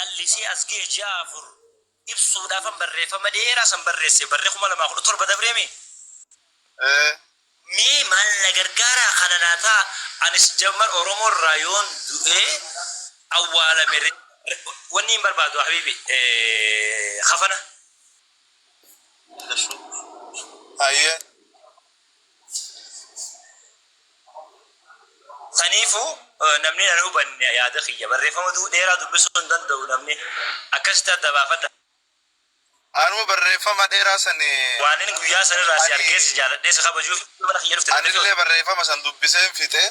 callisee as gahe ji'a 4 ibsuudhaafan barreeffama dheeraa san barreesse barri 2017 dabreemi. Ee. Mee maal na gargaaraa kana naa ta'a anis jammar oromoo irraa yoon du'ee awwaalame wanni hin barbaadu habiibi kafana. Hayyee. Saniifu namni nan hubanne yaada kiyya barreeffama dheeraa dubbisuu hin danda'u namni akkasitti adda baafadha. Anuu barreeffama dheeraa san Waanin guyyaa san irraa si ani argee si jaaladhee si kabajuuf mana kiyya dhufte anillee dubbisuun. barreeffama san dubbiseen fixe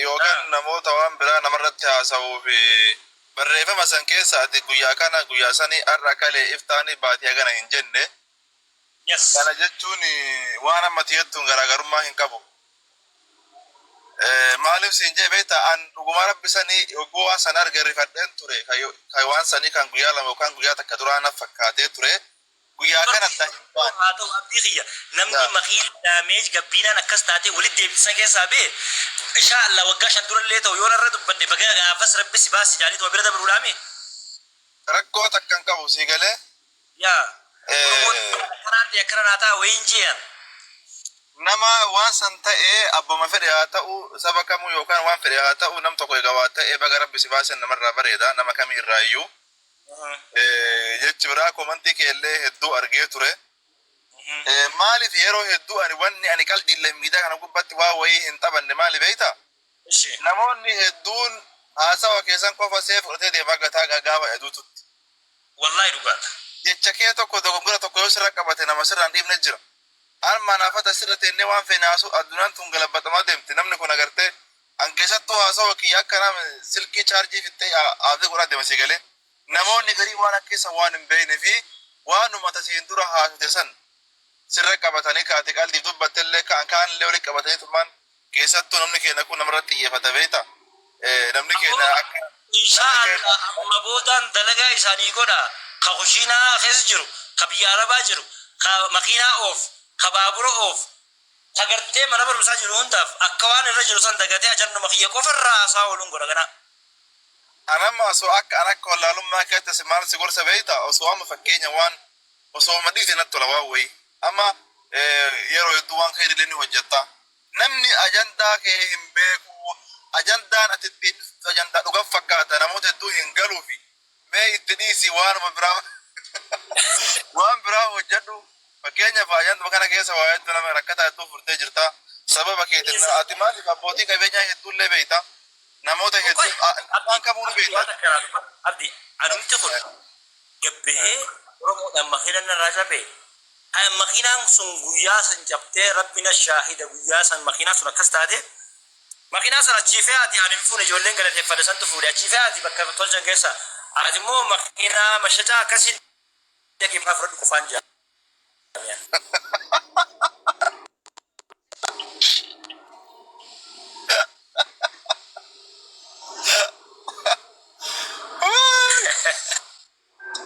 yookaan namoota waan biraa namarratti haasa'uu fi barreeffama san keessa ati guyyaa kana guyyaa sanii har'a kalee iftaanii baatii hagana hin jenne. Yes. Kana jechuun waan amma ati jettuun garaagarummaa hin qabu. Maaliif siin jee beektaa an dhugumaa rabbi sanii yogguu waan sana arge rifadheen ture kan waan sanii kan guyyaa 2 yookaan guyyaa takka duraa naf fakkaatee ture guyyaa kana adda hin baane. Haa ta'u abdii kiyya namni makiina damage gabbiinaan akkas taatee walitti deebite san keessaa ba'e ishaa Allah waggaa 5 dura illee ta'u yoo narra dubbadhe baga gaafas rabbi si baase jaaniituma bira dabruudhaami. Rakkoo takka hin qabu sii galee. Yaa Oromoo tiyya akkanaan ta'e akkana naa ta'a wayiin je'an. Nama waan san ta'e abbuma fedhe haa ta'u saba kamuu yookaan waan fedhe haa ta'u nam tokko egaa waa ta'e baga rabbi si baasen namarraa bareeda nama kamii irraayyuu. Jechi biraa komantii kee illee hedduu argee ture. Maaliif yeroo hedduu ani wanni ani qaldiillee miidiyaa kana gubbatti waa wayii hin taphanne maali beektaa? Ishi. Namoonni hedduun haasawa keessan qofa see fudhatee deema gataa gaafa aduututti. Wallahi dhugaadha. Jecha kee tokko dogongora tokko yoo sirra qabate nama sirraa hin dhiifne jira. Armaan afata sirra teennee waan feene haasa'u addunyaan tun galabbaxamaa deemti namni kun agartee an keessattuu haasawa kiyya akka nama silkii chaarjii fixxee aafii godhaa deema sii galee. Namoonni garii waan akka isa waan hin beekne fi waanuma tasiin dura haasofte san sirra qabatanii ka ati qaldiif dubbattellee kaan kaanillee walitti qabatanii tumaan Keessattuu namni keenya kun namarratti xiyyeeffata beekta. Namni Aboo keenya akka inshaa namni keenya Allah amma boodaan dalagaa isaanii godha ka kushiinaa keessa jiru ka biyya arabaa jiru ka makiinaa oofu ka baabura oofu ka gartee mana barumsaa jiru hundaaf akka waan irra jiru san dagatee ajanduma kiyya qofa irraa haasaa ooluun godha ganaa. An amma osoo akka an akka wallaalummaa keetti si maal si gorsa beekta osoo amma fakkeenya waan osooma dhiise natti tola waan wayii amma yeroo hedduu waan kheyrillee ni hojjetta Namni ajandaa kee hin beeku. Ajandaan ati ittiin dhuftu ajandaa dhuga fakkaata namoota hedduu hin galuufi. Mee itti dhiisi waanuma biraa waan biraa hojjedhu. Fakkeenyaaf ajanduma kana keessa waa hedduu nama rakkataa hedduu furtee jirta. Sababa keetiin ati maaliif abbootii qabeenyaa hedduullee beekta. Namoota Qoy hedduu Abdi afaan kamuu ni Abdi beekta. waan takka irraa dubbadhu Abdi anumti kun gabbahee Oromoodhaan makiinan narraa cabe Haya makiinaan sun guyyaa san cabtee rabbi na shaahida guyyaa san makiinaan sun akkas taate makiinaa san achii fe'aati ani hin fuune ijoolleen galateeffadhe santu fuudhe achii fe'aati bakka tolchan keessa ati immoo makiinaa mashacaa akkasii dhaqii faa fudhadhu qofaan jaa.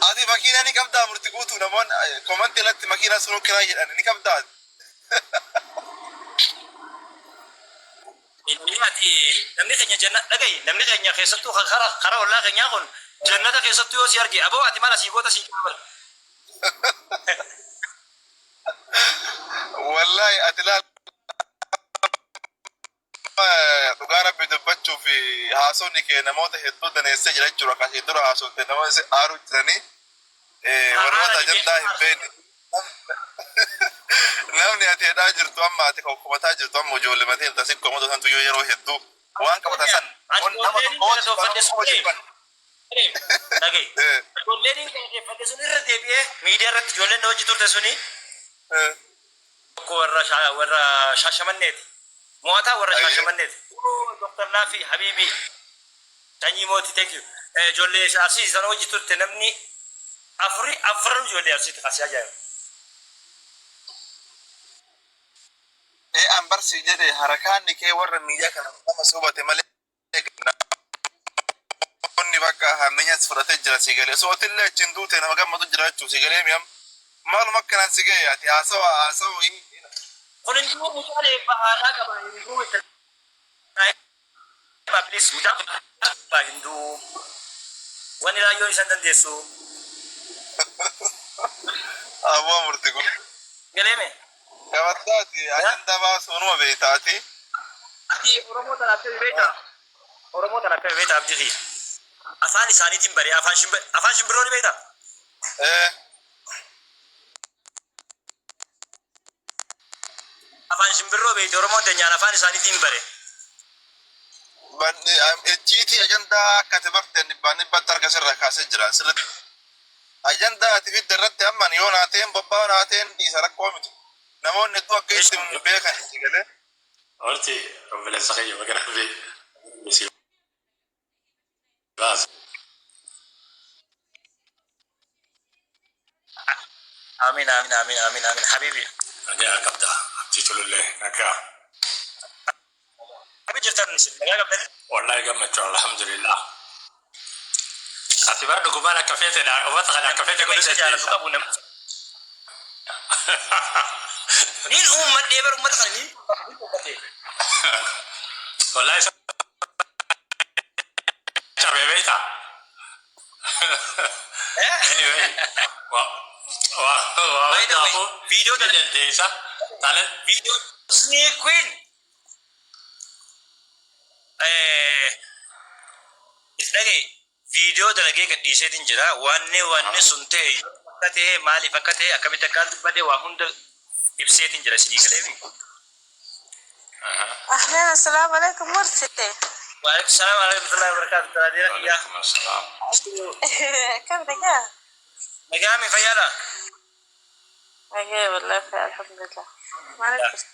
Ati makiinaa ni qabdaa murti guutuu namoonni komantii irratti makiinaa sunuu kiraa jedhan ni qabdaa ati. Namni ati namni keenya janna dhaga'i namni keenya keessattuu kan kara kara ollaa keenyaa kun jannata keessattuu yoo si arge aboo ati maal asii goota sii qaban. Wallaahi ati laal Dhugaa rabbi dubbachuuf haasofni kee namoota hedduu daneessee jira jechuudha. Kan asiin dura haasofte namoota si aaruu jiranii warroota ajandaa hin beekne. Namni ati jedhaa jirtu amma ati komataa jirtu amma ijoollee matee jirta si komatu santu yoo yeroo hedduu waan qabatan san nama tokko hojii qofa jibban. Dhaga'i. Ijoolleen hin galateeffadhe sun irra deebi'ee miidiyaa irratti ijoolleen na hojii turte suni Tokko warra sha warra Shaashamanneeti. Mo'ataa warra Ayyee. Shaashamanneeti. Oh, Dr. Naafi Habiibi sanyii mootii thank you. Ijoollee Arsii sana hojii turte namni afuri afran ijoollee Arsiiti kan si ajaa'ibu. Ee an bar sii jedhe harakaanni kee warra miidiyaa kana nama si hubate malee Namni bakka hammeenyas fudhatee jira si galee. Osoo atillee achiin duute nama gammadu jira jechuun si galee mi'am. Maaluma akkanaan si gahe ati haasawa haasawa hin. Kun hinduu mucaan eebba haadhaa qaba hinduu itti naa himaa please mucaan kun haadhaa qaba hinduu. Wanni laayyoo isan dandeessu. Aboo murti kun. Galeeme. Qabattaati ajandaa baasuu numa beektaati. Ati Oromoo tana akkami beektaa? Oromoo tana akkami beektaa abdii kiyya? Afaan isaaniitiin bare afaan afaan shimbirroo ni beektaa? Ee. Afaan shimbirroo beekti Oromoon teenyaan afaan isaaniitiin bare. Icciitii ajandaa akka ati barteen dhibbaan dhibbatti harka sirra kaasee jira. Sirriitti. Ajandaa ati fidde irratti amman yoo naateen bobbaa naateen dhiisa rakkoo miti. Namoonni hedduu akka itti beekan itti galee. Horti obboleessa kiyya baga rabbi si baase. Amiin amiin amiin amiin amiin habiibi. Nagaa qabda abdii tulullee nagaa. Habi jirtan isin nagaa qabdanii? Wallahi gammachuu alhamdulillah. Ati bara dhugumaan akka feetedha uffata kana akka feete Nama godhuu isa jaalatu dandeessa. qabu nama. Niin uummadhee bar uummata kana niin uummadhee. Wallahi isa cabee beektaa? Anyway, wa wa wa By the way, hundaafuu viidiyoo ni dandeessa. Tale viidiyoo Snake Queen. Dhagaye viidiyoo dalagee gadhiiseetiin jira. Wanni wanni sun ta'e akka ta'e maaliif akka ta'e akkamitti akkaan dubbate waa hunda ibseetiin jira isinii galeemi. أهلا السلام عليكم مرسي. وعليكم السلام ورحمة الله وبركاته. Talaajeera kiyyaa. Waalaikum assalaam. كيف نجا؟ Nagaami fayyaadha. أيه والله في الحمد لله ما عليك.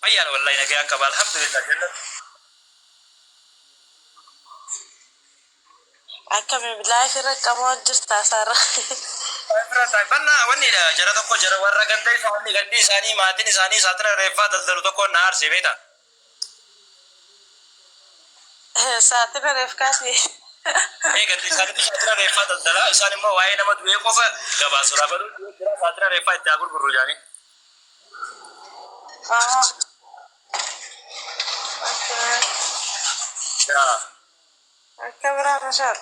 Fayyaadha wallahi nagaan qaba alhamdulillah jannat. أكمل بالله في رقم وجرت سارة. Bannaa wanni jara tokko jara warra ganda isaanii gandi isaanii maatiin isaanii saaxila reeffaa daldalu tokko na aarsee beektaa. ساعتين رفكاسي. Ee gandi isaaniitu saaxila reeffaa daldalaa isaan immoo waa'ee nama du'ee qofa gabaasu rabaluu du'ee jira saaxila reeffaa itti haa gurgurru jaanii. آه أوكي. كاميرا نشاط.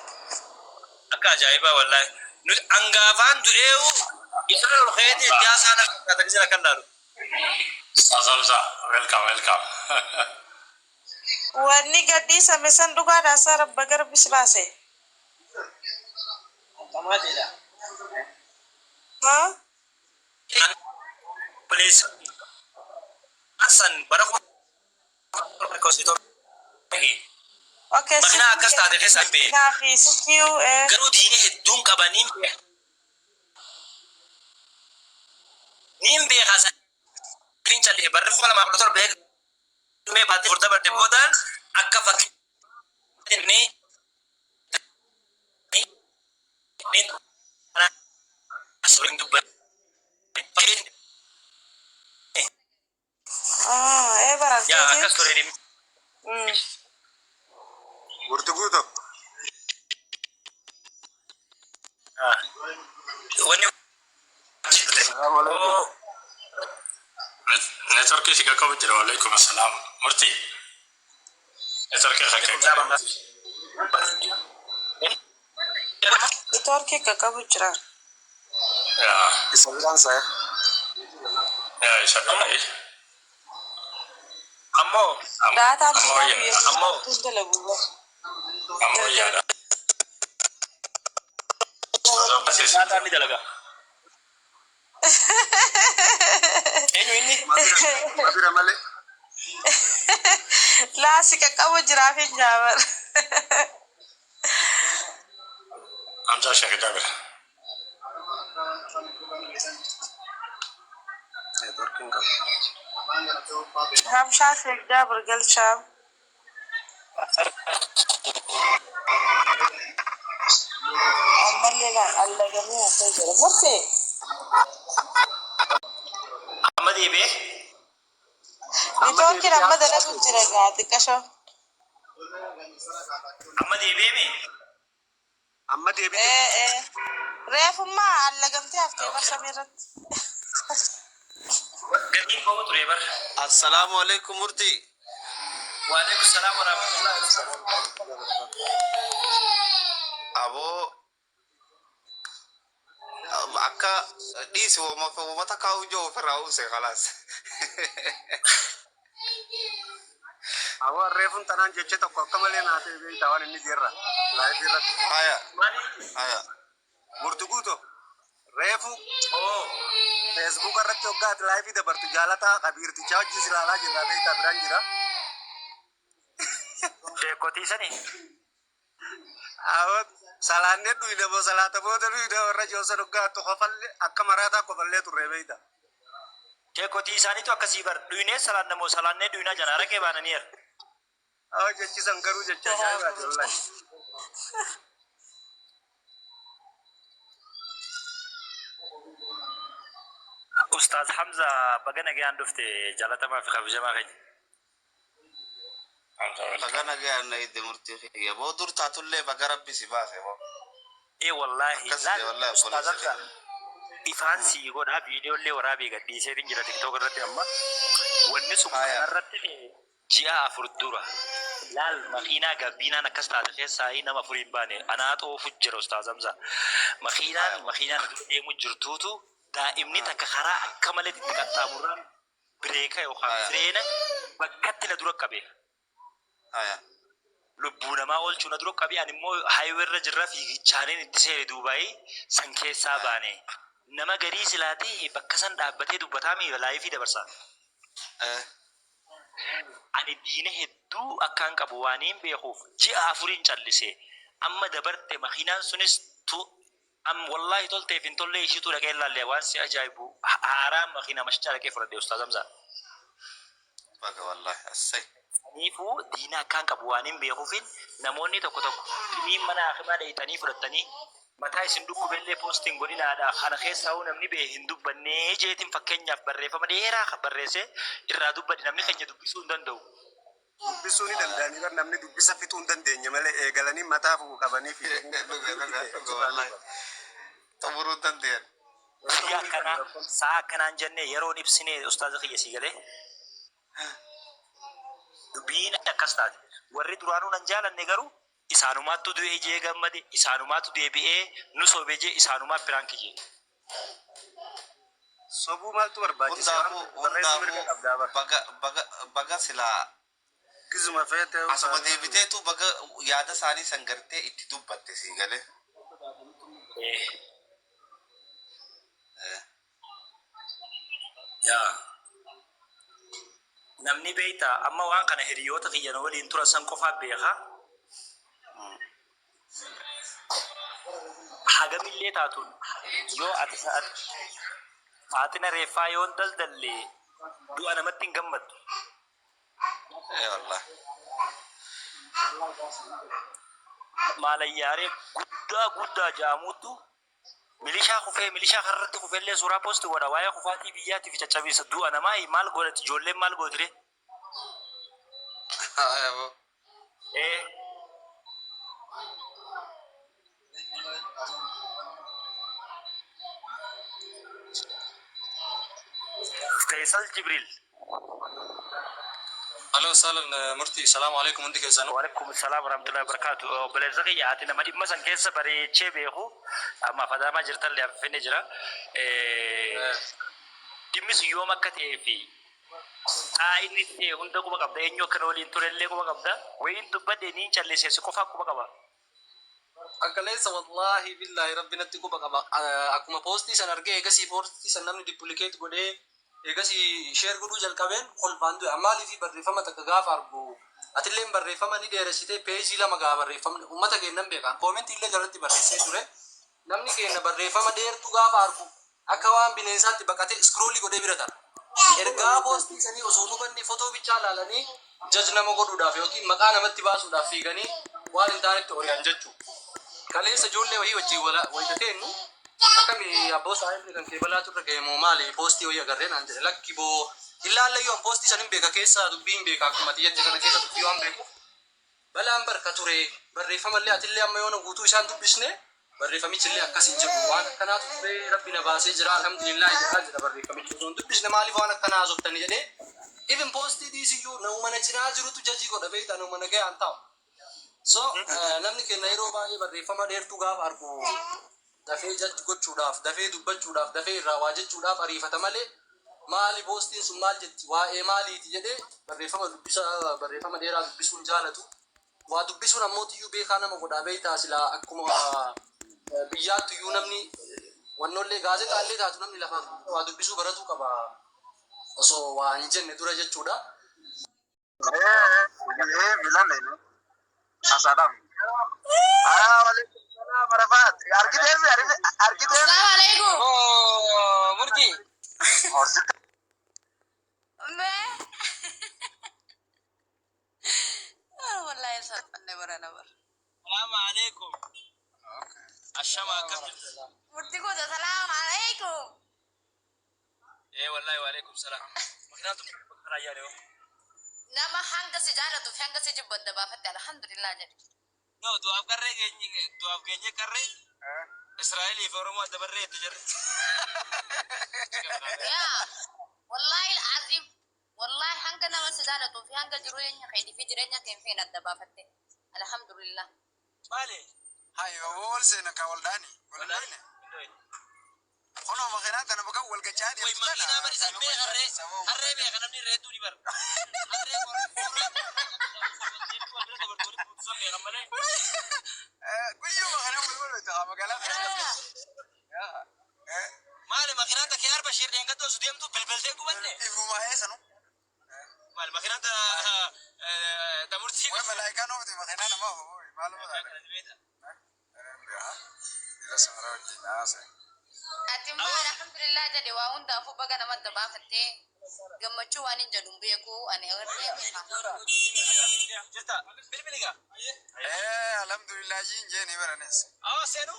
Akka ajaa'ibaa wallahi. Nuti hangaafaan du'eewu isaan ol ka'eeti itti haasaan akka taksii akka laalu. Sazamsa welcome welcome. Wanni gadhiisame san dhugaadha Sara baga rabbi si baase. Haa? Please. Asan bara kuma Okay. Makinaa akkas taate keessa hin beeku. Naafi sikiyu Garuu diinii hedduun qabanii niin beekaa saniin callee barri 2017 eegumee baatee furda barde boodaan akka fakkiin ni ni ee yaa baranteeti. akkas ture dhimmi. Murti guutuu. Wanni Assalamu alaikum. Networkii si qaqqabu jira waalaikum assalaam. Murti. Networkii qaqqabu. Networkii qaqqabu jira. Yaa Isa biraan saya. yaa isa biraa. Ammoo Daataan Ammoo bitaa yaa biyya ammoo hin dalagu. Ammoo yaadha. Daataan ni dalaga. Eenyu inni? Mabira malee. Laa si qaqqabu jiraaf hin jaabar. Hamza Sheekh Jabir. Networking qabu. Hamshaa Sheekh Jaabir galchaa. Ammallee laan allagamee hafee jira. Murtee. Amma deebi'ee. Networkiin amma dalagu jira gaa xiqqashoo. Amma deebi'ee mi? Amma deebite. Ee ee. Reefummaa allagamtee haftee bar samii irratti. Gatiin koo ture bar. Assalaamu alaikum murtii. Waalaikum salaam warahmatullahi wabarakatuh. Aboo. Dhiisi, wama takkaa ijoo ofirraa uuse, khalaas. Awwa, reefuun tanaan jecha tokko akka malee naa ta'e beektaa, waan inni jirra. Live irratti. Haya. Haya. Murti guuto. Reefu Facebook irratti hoggaa ati live dabartu jaalataa kabiirtichaa wajjin si ilaalaa jirra, beektaa, biraan jira. Sheekotii sanii. Awwa, salaannee dhuyna moo salaata booda dhuyna warra joosan hoggaa kofallee akka maraataa kofallee turre, beektaa. Sheekotii isaaniitu akkasii bar dhuynee salaanna moo salaannee dhuynaa jala araqee baananiira. Awwa, jechisan garuu jecha ajaa'ibaati wallahi. Ustaaz Hamza, baga nagaan dhufte, jaalatamaa fi kabajamaa keenya. Baga nagaan na idde, murtii kiyya. Boo dur taatullee baga rabbi si baase boo. Ee wallaahi. Akkas laal wallahi. Ustaaz Obboleessa Hamza, ifaan sii godhaa, viidiyoolee waraabee gadhiiseetiin jira TikTok irratti amma. Wanni sun kanarratti ji'a 4 dura. Laal, makiinaa gabbiinaan akkas taate keessaa nama afur hin baane, anaa xoofu jira, Ustaaz Hamza. Makiinaan makiinaan dura deemu jirtuutu daa'imni takka karaa akka malee itti qaxxaamurraan brake yookaan fireena bakkatti na dura qabe. Lubbuu namaa oolchuu na dura qabe, ani immoo highway irra jirra, fiigichaaniin itti seene, duubaayii san keessaa baane. Nama garii silaa ta'e bakka san dhaabbatee dubbataa mi live dabarsa. Ani diina hedduu akkaan qabu waaniin beekuuf ji'a 4n callise. Amma dabarte, makiinaan sunis tu am wallaahi tolteef hin tollee ishiituu dhaqee ilaalle. Waan si ajaa'ibu, haaraa makiinaa mashichaa dhaqee fudhadhe, Ustaaz Hamzaa. Baga wallahi, assay. Saniifuu diina akkaan qabu waan hin beekuufin namoonni tokko tokko kiniin mana hakimaa dhayxanii fudhattanii mataa isin dhukkubellee post iin godhinaadha. Kana keessaa hoo namni bee hin dubbannee jeetiin, fakkeenyaaf barreeffama dheeraa barreessee irraa dubbadhe, namni keenya dubbisuu hin danda'u. Dubbisuu ni danda'anii bar, namni dubbisa fixuu hin dandeenye malee eegalanii mataa fufu qabanii fi Dhuga, dhuga, dhuga, wallahi. Xumuruu hin dandeenye. Guyyaa akkanaa, sa'a akkanaan jennee yeroon ibsinee, ustaaza kiyya, sii galee dubbiin akkas taate. Warri duraanuu nan jaalanne garuu isaanumaattu du'ee jee gammade, isaanumaatu deebi'ee nu sobe jee, isaanumaa prank jee. Sobuu maaltu barbaachise? Hundaafuu Barreessuu mirga hundaafuu qabdaa bar. Baga baga baga silaa Gizuma feete asuma deebiteetu baga yaada isaanii san gartee itti dubbatte, sii galee. Yaa. Namni beektaa amma waan kana hiriyoota kiyyan waliin turan san qofaa beekaa. Hagamillee taatuun yoo ati saaxina reeffaa yoon daldalle du'a namatti hin gammaddu. Ee wallahi. Maalayyaaree guddaa guddaa ja'amuuttu milishaa kufee, milishaa karratti kufellee suuraa post godha, waa'ee kufaatii biyyaatii fi caccabiinsa du'a namaa maal godhati, ijoolleen maal gootire? Haya boo. Ee. Faisal Jibril. Alo, sahlan, murtii, salaamu alaikum hundi keessanuu. Waalaikum salaam warahmatullahi wabarakatuh. Obboleessa kiyya, ati nama dhimma san keessa bareechee beeku, amma fadaamaa jirtallee Finfinnee jira. Dhimmi sun yoom akka ta'ee fi xaa inni ta'e hunda quba qabda. Eenyu akka na waliin turellee quba qabda. Wayiin dubbadhe niin callisee, si qofaa quba qaba. Akkaleessa wallaahi billaahi rabbi natti quba qaba. Akkuma post san argee, eegasii post san namni duplicate godhee eegasii share godhuu jalqabeen kolfaan du'e. Maaliif barreeffama takka gaafa argu atilleen barreeffama ni dheeressitee page 2 gaa barreeffamni uummata keennan beekan. Comment illee jalatti barreessee ture. Namni keenya barreeffama dheertuu gaafa argu akka waan bineensaatti baqatee scroll godhee bira tara. Ergaa post sanii osoo hin hubanne fotoo bichaa ilaalanii jaj nama godhuudhaaf yookiin maqaa namatti baasuudhaaf fiiganii waan hin taanetti ori'an jechuudha. Kaleessa ijoollee wayii wajjin wayita teennu, "Akkami abboo, saahibni kan kee balaatu irra ga'e moo maali, post wayii agarree?" naan jedhe. Lakki boo, ilaallayyuu an post san hin beeka, keessa dubbii hin beeka, akkuma ati jette kana keessa dubbii waan beekuuf balaan barka ture. Barreeffamallee atillee amma yoona guutuu isaan dubbisne, barreeffamichi illee akkas hin jedhu. Waan akkanaatu ture, rabbi na baasee jira, alhamdulillah jedhaa jira. Barreeffamichi osoo hin dubbisne maaliif waan akkanaa haasoftani jedhee, even post dhiisiyyuu nama mana cinaa jirutu judge godha, beektaa, nama mana ga'aan taa'u. So namni keenya yeroo baay'ee barreeffama dheertuu gaafa argu Dafee judge gochuudhaaf, dafee dubbachuudhaaf, dafee irraa waa jechuudhaaf ariifata malee, maali poostiin sun, maal jetti, waa'ee maaliiti jedhee barreeffama dubbisa, barreeffama dheeraa dubbisuun jaalatu. Waa dubbisuun ammoo tiyyuu beekaa nama godhaa beektaa. Silaa akkuma biyyaatti iyyuu namni wannollee gaazexaallee taatu namni lafaa waa dubbisuu baratuu qaba osoo waa hin jenne dura jechuudha. Eh, milan ini. Asadam. Ah, waalaikumsalam Arafat. Argiteemi, argiteemi. Assalamu alaikum. Oh, murtii. Horsitu. Mee. Wallahi salphanne barana bara. Salaamu alaikum. Ashama, akkam jirtu? Murtii goota, salaamu alaikum. Eh, wallahi wa alaikum salaam. Makinaan tun karaa yaade hoo. Nama hanga si jaalatu fi hanga si jibbu adda baafatte, alhamdulillah jedhe. No, du'aaf qarree geenye, du'aaf geenye qarree Israa'elii fi Oromoo adda barree itti jirre. Yaa wallahi alazim, wallahi hanga nama si jaalatu fi hanga jireenya keetii fi jireenya kee hin feene adda baafatte, alhamdulillah. Maali? Hayo, wal seena ka wal dhaani. Wal dhayne. Kunoo makiinaa tana bakka wal gachaa Way deemtu. makiinaa bari san mee harree harree beeka namni irra hedduu ni bara. Harree beekan malee. Guyyuu makiinaa wal wal ta'a magaalaa keessa. Maali, makiinaan takka yaar Bashir dheengaddoo su deemtu bilbiltee gubanne. Ifuma eessanu. Maali, makiinaan ta murtii. Way malaayikaan oofti makiinaa nama oofu maaluma taate. Ila samara wajjin haasa. Ati maal, alhamdulillah jedhe. Waa hundaafuu baga nama adda baafattee, gammachuu waan hin jedhu hin beeku ani agartee beeka. Jirta bilbiliga. Eh, alhamdulillah jiin jeeni baranes. Awa seenu.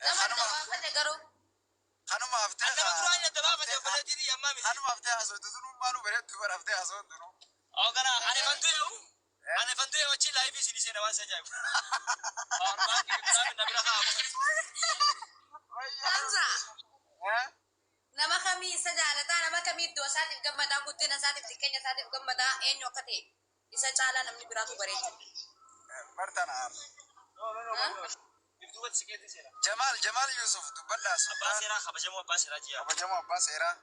Nama adda baafate garuu. Kanuma haftee. Nama duraan adda baafate obboleettii ammaa miti. Kanuma haftee haasoftu tunu maanu bareeddu bara haftee haasoftu nu. Awa kana ani fantu yoo ani fantu yoo achi live isin seena waan isa ajaa'ibu. Armaan na bira kaa qofa. Hamza. Nama kamii isa jaalataa, nama kamii iddoo isaatiif gammadaa, guddina isaatiif, xiqqeenya isaatiif gammadaa, eenyu akka ta'e isa caalaa namni biraatu bareecha. Bartana. Dudduubatti siqeetti seena. Jamaal, Jamaal Yusuf dubbadhaa. Abbaa Sultaan. seeraa, kabajamoo abbaa seeraa ji'a. Kabajamoo abbaa seeraa.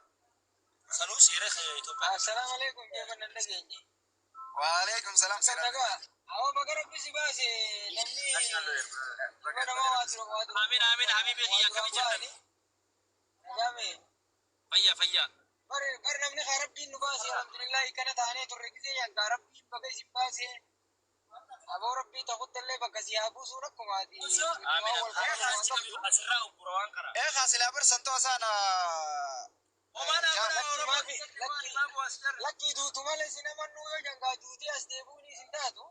Sanuu seera Itoophiyaa. Assalaamu alaikum, jeefa nan dhageenye. Waalaikum salaam seeraa. Nagaa. Awwa, baga Rabbi si baase, namni ilma namaa waa dura waa dura. Amiin, amiin, habiibi kiyya, akkami jirtan? Nagaame. Fayya, fayya. Bar bar namni kaa Rabbiin nu baase, alhamdulillah, kana taanee turre gisee yan kaa Rabbiin baga isin baase. Aboo Rabbii ta'uttallee bakka si haa buusuun akkumaati. Amiin. Asirraa uggura waan kana. Eh, kaasilaa bar santoo sana. Lakki, duutu malee si namannuu yoo jangaa duutee as deebi'uun isin taatu.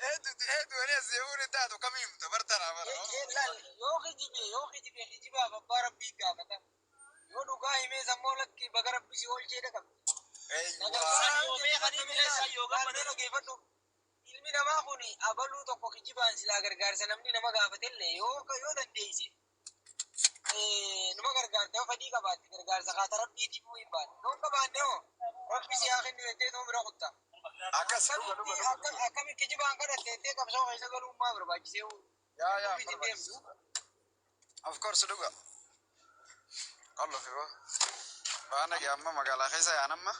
Eh, duuni as deemuun hin taatu kamii himta bartana bara. Yoo kijibe kijibaaf abbaa Rabbii gaafata. Yoo dhugaa himees ammoo lakki, baga Rabbi si oolchee dhaqabdi. Dhageeffadhu. Ilmi namaa kun abaluu tokko kijibaan silaa gargaarsa namni nama gaafatellee yoo dandeeyse numa gargaarta, yoo fedhii qabaatte gargaarsa kaata Rabbiitiif hin baane. Yoo hin qabaanne hoo, Rabbi si haa kennu jettee tuma bira kutta. Akkas dhuga, dhuga, dhuga. Akkami kijibaan kadhatte jettee qabsoo keessa galuun maa barbaachisee? Yaa yaa. Ofiitiin deemtu. Of course, dhuga. Qallo fi boo. Baana gee amma magaalaa keessa yaan amma.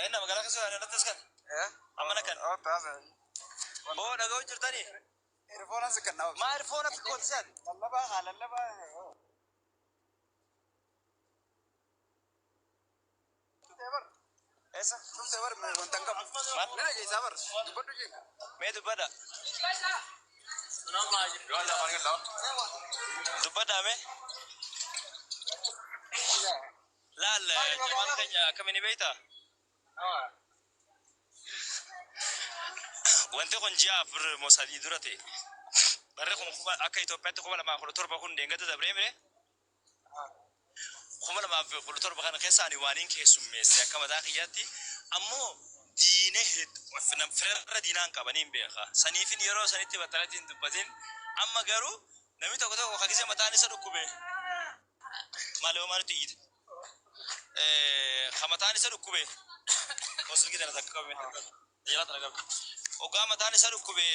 Enna magaalaa keessa yaadaan as kan. Eh? Amma na kan. Oh, taase. Boo, dhaga'u jirtanii? Earphone as kan nama. Maa earphone akka kootisan? Lallabaa haa lallabaa. Eessa? Dhuftee bar wanta hin qabu. Ni dhageessaa bar. Dubbadhu jee. Mee dubbadha. Dubbadha mee. Laal, Jamaal keenya, akkamiin beektaa? Wanti kun ji'a 4 moo 3 dura ta'e. Barri kun akka Itoophiyaatti 2017 kun deengata dabree mire. 2017 kana keessa ani waaniin keessummeesse akka mataa kiyyaatti ammoo diinee hedduu firarra diinaan qabaniin beeka. Saniifin yeroo sanitti battalatti hin dubbatin. Amma garuu namni tokko tokko kakise mataan isa dhukkube. Maali homaa nutti iyyite? Ka mataan isa dhukkube. Osoo silkii tana takka qabame. Jala tana qabme. Hoggaa mataan isa dhukkube.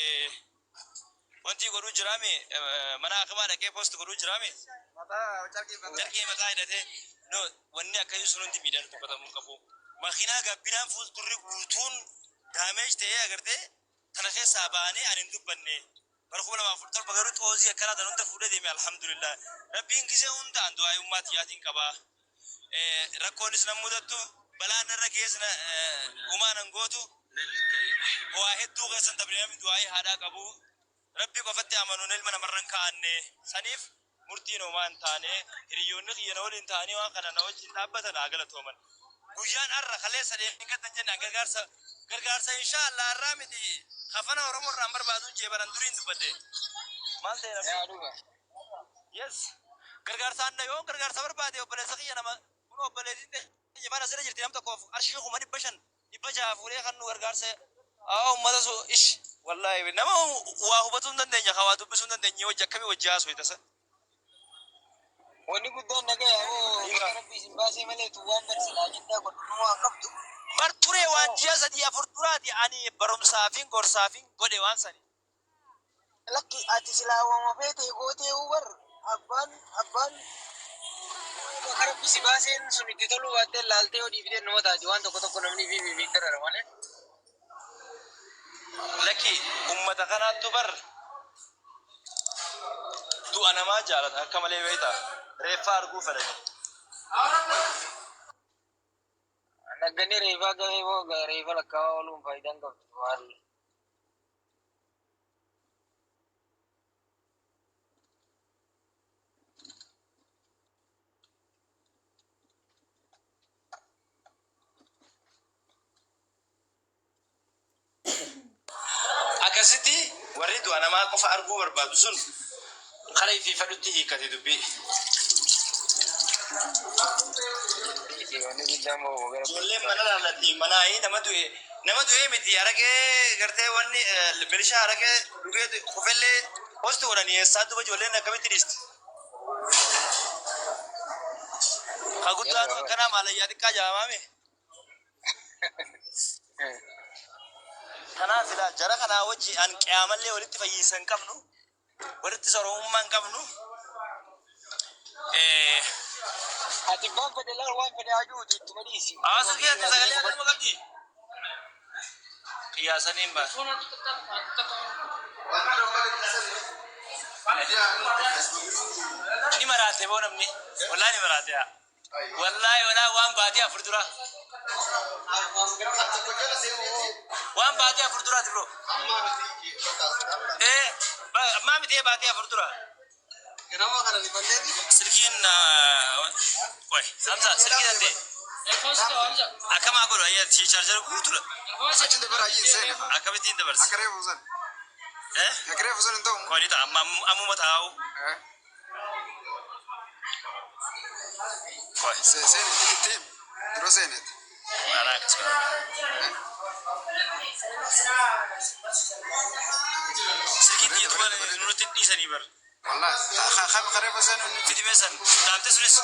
Wanti godhuu jiraami, mana hakimaa dhaqee post godhuu jiraami. Carqii mataa hidhatee. No, wanni akkasii sun hundi miidhaan dubbatamuu hin qabu. Makiinaa gabbinaan fuuldurri guutuun damage ta'ee agartee tana keessaa baanee ani hin dubbanne. Bara 2017 garuu xoozii akkanaa tan hunda fuudhee deeme, alhamdulillah. Rabbiin gisee hunda an du'aa ummaa tiyyaatiin qabaa. Rakkoonis nan mudattu, balaan narra geesse uumaa nan gootu. Waa hedduu keessan dabre namni du'aa'ii haadhaa qabu. Rabbi qofatti amanuun ilma namarra hin kaa'anne. Saniif murtiin homaa hin taane, hiriyoonni kiyya na waliin ta'anii waan kana na wajjin dhaabbatan haa galatooman. Guyyaan har'a kaleessa deemee jennaan gargaarsa gargaarsa insha Allah har'aa miti, kafana Oromoo irraan barbaaduun jee baran duriin dubbadde. Maal ta'e namni? Yes. Gargaarsa anna yoo gargaarsa barbaade, obboleessa kiyya nama kun, obboleettiin teenya faana asirra jirti, nam tokkoof qarshii 500,600 fuudhee kan nu gargaarsa haa uummata su ish. Wallaahi nama waa hubatuu hin dandeenya, ka waa dubbisuu hin dandeenye wajji akkamii wajji haasoo tasa. Wanni guddaan nagaya moo bakka Rabbi isin baasee malee tu waan barsiisaa ajandaa godhu waan qabdu. Bar turee waan ji'a 3-4 duraati ani barumsaafin gorsaafin godhe waan sani. Lakki, ati silaa waama feete gootee bar abbaan bakka Rabbi si baaseen sun itti toluu baattee laaltee yoo dhiiftee numa taati, waan tokko tokko namni fi darara malee. Lakki, ummata kanaattu bar du'a namaa jaalata akka malee, beektaa, reeffa arguu fedhani. Naggannee reefaa gahee moo reefa lakkaawaa ooluun faayidaan qabdu maal? Akkasitti warri du'a namaa qofa arguu barbaadu sun kara ifii fedhutti hiikkate dubbii. Wanni guddaan moo gara Ijoolleen mana laalatti manaayi nama du'e miti, araqee gartee wanni milishaa araqee dhugee kufellee post godhanii eessaa duba ijoolleen akkamitti dhiisti? Ka guddaan akkanaa maalayyaa xiqqaa jaamaame. Kanaaf ilaa jara kanaa wajji an qiyaamallee walitti fayyiinsa hin qabnu, walitti soromummaa hin qabnu. Ati waan fedhe laal, waan fedhe hajuuti ittuma dhiisi. Hawaasa keessatti sagalee akkanuma qabdi. Qiyyaasaniin ba'a. Ni maraate boo namni. Wallaahi ni maraate yaa. Wallaahi walaa waan baatii 4 dura. Waan baatii 4 duraati bro. Ee, ammaa miti, baatii 4 dura. Silkiin qoy Hamza, silkii dandee. Akkamaa godhu ayyaa charger guutuudha. Achi dabara ayyi seene. Akkamittiin dabarsa? Akka reefu san. Eh? Akka reefu san hin ta'u. Qoy ni ta'a, amma ammuma taa'u. Qoy. Seene itti him. Dura seenet. Maanaa akkas godha. Silkiin xiyyeetu nutti dhiisanii bar. Wallahi. Kam ka reefu seenu inni. Fidi meessan dhaamte sunis.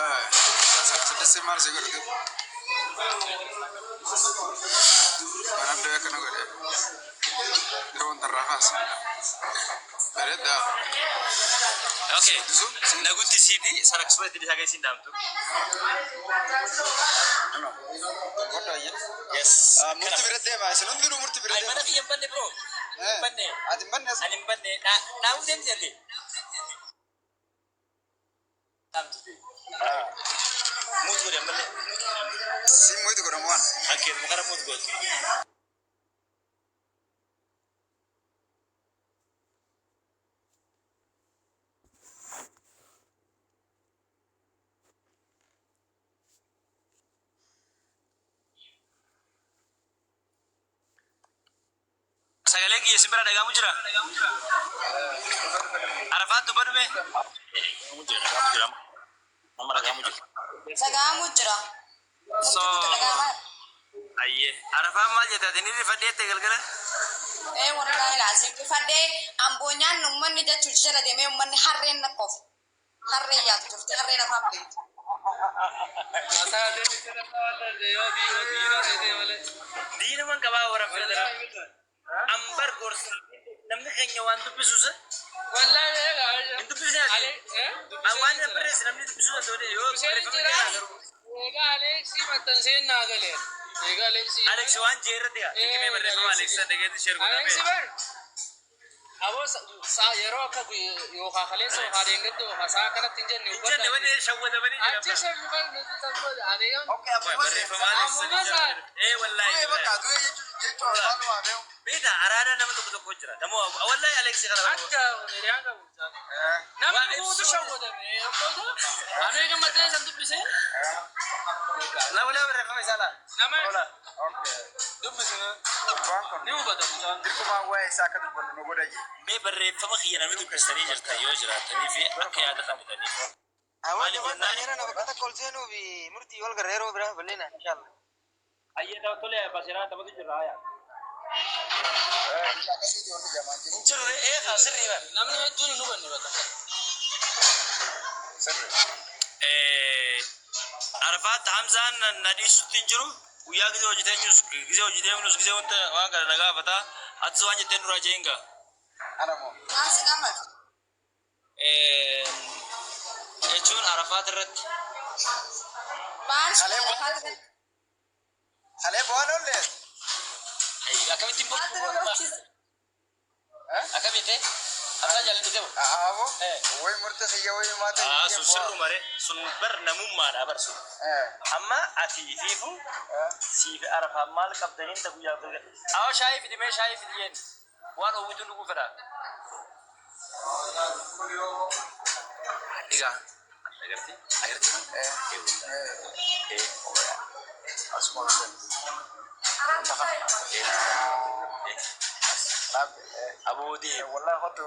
36 maal si godhate? Waan abdii akkana godhe. Dura wanta irraa kaasa. Bareedaa. Okay. Nagutti siiti sana akkasuma itti dhiisaa keessiin dhaamtu. Yes. Murti bira deema. Isin hundinuu murti bira Ay, deema. mana kiyya hin banne bro. Hin banne. Ati hin banne as. Ani hin banne. Dhaamuu deemti jette. Dhaamtu. Mute godhe ammallee. Si mute godhamu waan. Akkeetuma kana mute gootu. Sagalee kiyya isin bira dhagahamu jira? Arafaat dubbadhume. Nama dhagahamu jira. Dhagahamu jira. So, Murtii guutuu dhagahamaa. Ayyee. Arafaan maal jette ati, ni rifadheette galgala? Ee, wallahi laazim rifadhee amboonyaan uummanni jechuun jala deemee uummanni harreen nakkoof. Harreen yaatu jirti, harreen afaan beektu. Diinuman qabaa warra federa. keenya waan dubbisu se Wallahi egaa. hin dubbisne ati. Ale An waan na barreesse namni dubbisuu danda'u yoo Dubbiseen barreeffama jira. kee garuu. Egaa Aleeksii maxxanseen naa galee. Egaa Aleeksii. Alex waan jee irratti gaa. Dhiqimee barreeffama Alex dhageetti share godhaa Aleeksii mee. bar. Aboo yeroo akka yookaan kaleessa yookaan deengatti yookaan sa'a kanatti hin jenne Hin jenne wanni shawwadamanii jira. Achi shan bar nuti sanboota ani yoom. Okay, ammuma Barreeffama Alex Ammuma isaa. Eh wallahi. Du'ee bakka du'ee jechuun maaluma beeku. Beektaa araadaa nama tokko tokko jira. Nama wallahi Alex kana. Adda hiriyaa qabu. Namni guutuu shawwadame yommuu ani egaa maxxansa san dubbisee Nama barreeffama isaa laa. nama Okay. dubbisne Waan kun ni hubata mucaan. dirqumaan waa'ee isaa akka dubbannu nu godha jee. Mee barreeffama kiyya namni dubbistanii jirtan yoo jiraatanii fi akka yaada qabdaniif. Hawaasa waan yeroo nama bakka takka ol seenuu fi murtii wal garra yeroo biraa bal'ina inshallah. Ayyee ta'u tole basiraa taphatu jirra hayaa. Akkasiiti wanni jamaan jiru. Hin jiru ee haa sirrii bara. Namni hedduun hin hubanne bakka. Sirri. Arafaat Hamzaan na dhiisutti hin jiru. Guyyaa gizee hojii teenyus gizee hojii deemnus gizee wanta waan kana na gaafata. Atis waan jetteen duraa jeenga. Ana moo. Maal si gaafata? Jechuun Arafaat irratti. Maal si Kalee gaafata? Kalee bu'aan oollee. Akkamittiin Maaltu nama barbaachisa? Akkamitti? Hamzaan jaallatee moo? Aaboo. Wayi murtee siyya wayi maata. Aa sun sirru mare sun bar namummaadha bar sun. Amma ati fiifu siif Arafaan maal qabdaniin ta guyyaa guyyaa. Awa shaayii fidi mee shaayii fidi jeen waan oowwitu dhuguu fedha. Egaa agartee agartee. Asuma olteen. Aboodii. Wallahi kottu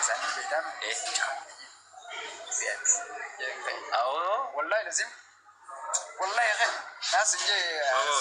isaanii beekame. Awoo. Wallahi lazim. Wallahi khe. Naas injee. Oo,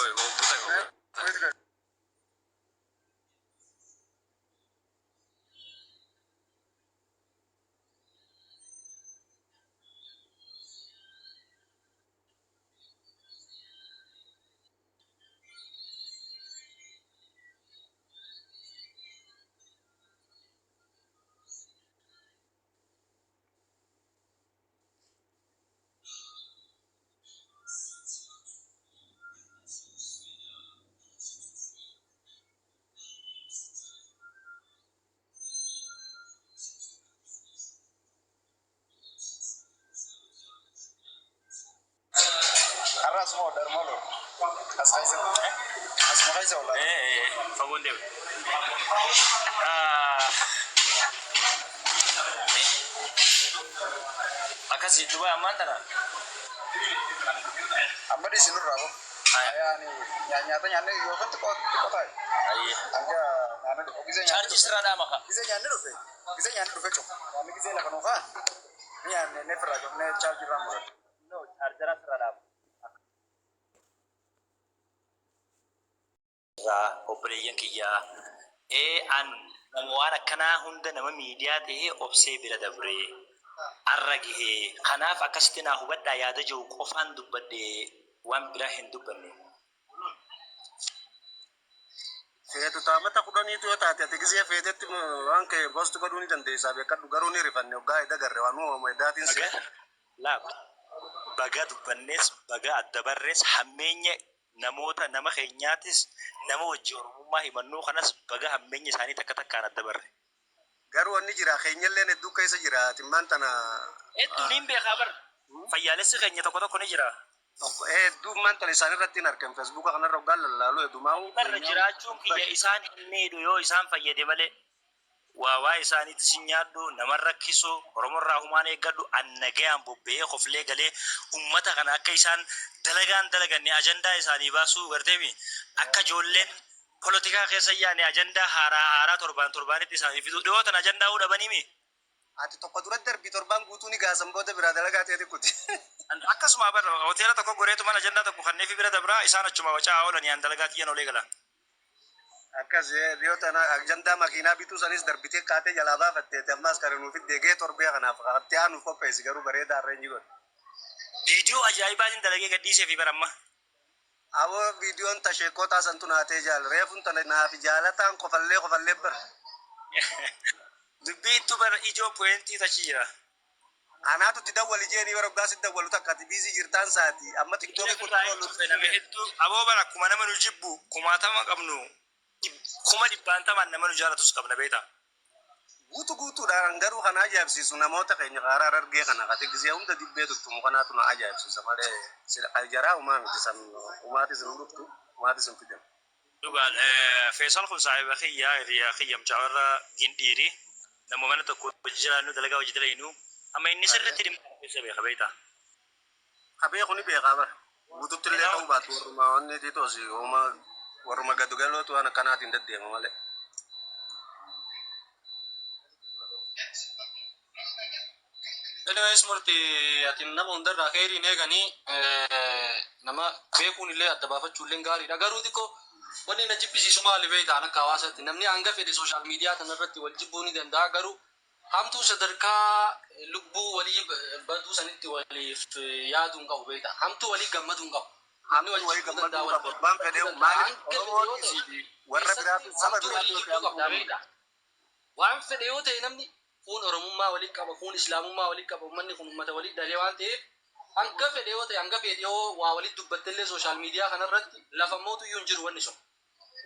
Har'a asuma darmalo. As keessa. Asuma keessa wallahi. Eh, fagoon deemu. Akkasii duba ammaan tana. Amma dhiisi nurraa bo. Yaani nyaata nyaanne yookaan xiqqoo xiqqoo taa'e. Hanga nyaanni dhufu. Gizee nyaanni Chaarjii sirraa dhaama ka. Gizee nyaanni dhufe. Gizee nyaanni dhufe cufa. Nyaanni gizee lafa nuufaa. Ni nyaanne ne firraa cufnee chaarjii irraa murate. No, chaarjara sirraa dhaama. Irraa obboleeyyan kiyyaa. Ee an nama waan akkanaa hunda nama miidiyaa ta'ee obsee bira dabree arra gahee kanaaf akkasitti naa hubadhaa yaada jiru qofaan dubbadhe waan biraa hin dubbanne. Feetu taamata 10tu yoo taate ati gisee feetetti waan kee post godhuu ni dandeessaa beekadhu garuu ni rifanne hoggaa edda garre waan uumamu eddaatiin si. Baga laa baga dubbannees baga adda barrees hammeenya namoota nama keenyaatis nama wajji oromummaa himannuu kanas baga hammeenya isaanii takka takkaan adda barre. Garuu wanni jira keenyalleen hedduu keessa jira timmaan tana. Hedduu niin beekaa bar. Fayyaalessi keenya tokko tokko ni jira. Hedduu maan tana isaan irratti hin argan Feesbuuka kanarra hoggaan lallaalu heddumaa. Barra jiraachuun kiyya isaan hin miidhu yoo isaan fayyade malee. Waa waa isaaniitti sin nyaadhu nama rakkisu Oromorraa humaan eeggadhu an nagayaan bobba'ee koflee galee ummata kana akka isaan dalagaan dalaganne ajandaa isaanii baasuu garteemi akka ijoolleen polotikaa keessa yaane ajandaa haaraa haaraa torbaan torbaanitti isaanii fiduu dhiyootan ajandaa huu dhabaniimi. Ati tokko dura darbii torbaan guutuu ni gaasan booda biraa dalagaa ta'e kuti. Akkasuma barra hoteela tokko goreetu mana ajandaa tokko kanneefi bira dabraa isaan achuma wacaa oolanii an dalagaa xiyyan olee gala. Akkas dhiyoo tana ajandaa makiinaa bituu sanis darbitee kaatee jalaa baafatteeti ammaas kan nuuf fiddee torbee kanaaf itti aanuuf qopheessi garuu bareedaa arreenji godhe. Viidiyoo ajaa'ibaatiin dalagee gadhiisee fi baramma. Aboo viidiyoon tasheekoo taasantu naatee jaal reefuun tana naafi jaalataan kofallee kofallee bara. Dubbii ittuu bara ijoo pointii tachi jira. Anaatu itti dawwali jeeni yeroo gaas itti dawwalu takka ati busy jirtaan saati amma TikTokii kun Nama hedduu aboo bara akkuma nama nu jibbu kumaatama qabnu, kuma dhibbaantamaan nama nu jaalatus qabna, beektaa. Guutu guutuudhaan garuu kan ajaa'ibsiisu namoota keenya karaa argee kana kate gisee hunda dibbee tuttumu kanaatu na ajaa'ibsiisa malee jaraa umaa miti, san umaatis hin dhuftu, umaatis hin fidan. Dhugaan Feesal kun saahiba kiyyaa, hiriyaa kiyya, mucaa warra Gindhiiri, nama mana tokko hojii jiraannu, dalagaa hojii dalaynu, amma inni sirriitti dhimma kana keessa beeka, beektaa. Ka beeku ni beekaa bara. Guututti illee ta'uu baatu warruma wanni tiitoos warruma gadu galootu waan akkanaatiin deddeema malee. Anyways, murti ati nama hundarraa keeriin eeganii nama beekuun illee adda baafachuu illee gaariidha. Garuu xiqqoo wanni na jibbisiisu maali beektaan, akka hawaasaatti namni hanga fedhe social media kanarratti wal jibbuu ni danda'a. Garuu hamtuu sadarkaa lubbuu walii baduu sanitti waliif yaaduu hin qabu, beektaa. Hamtuu walii gammaduu hin qabu. Namni wal Hamtuu walii jibbuu danda'a, gammaduu wal qabu. Abbaan jibbuu fedhe danda'a. maaliif Hanga fedhe Oromoon yoo ta'e isii warra keessatti biraatu saba hamtuu walii biraatu jibbuu qabdaa, hamtuu beektaa. Waan fedhe yoo ta'e namni kuun Oromummaa walii qaba, kuun Islaamummaa walii qaba, uummanni kun uummata walii dhalee waan ta'eef hanga fedhe yoo ta'e, hanga fedhe yoo waa walitti dubbattellee social media kanarratti lafa mootuyyuu hin jiru wanni sun.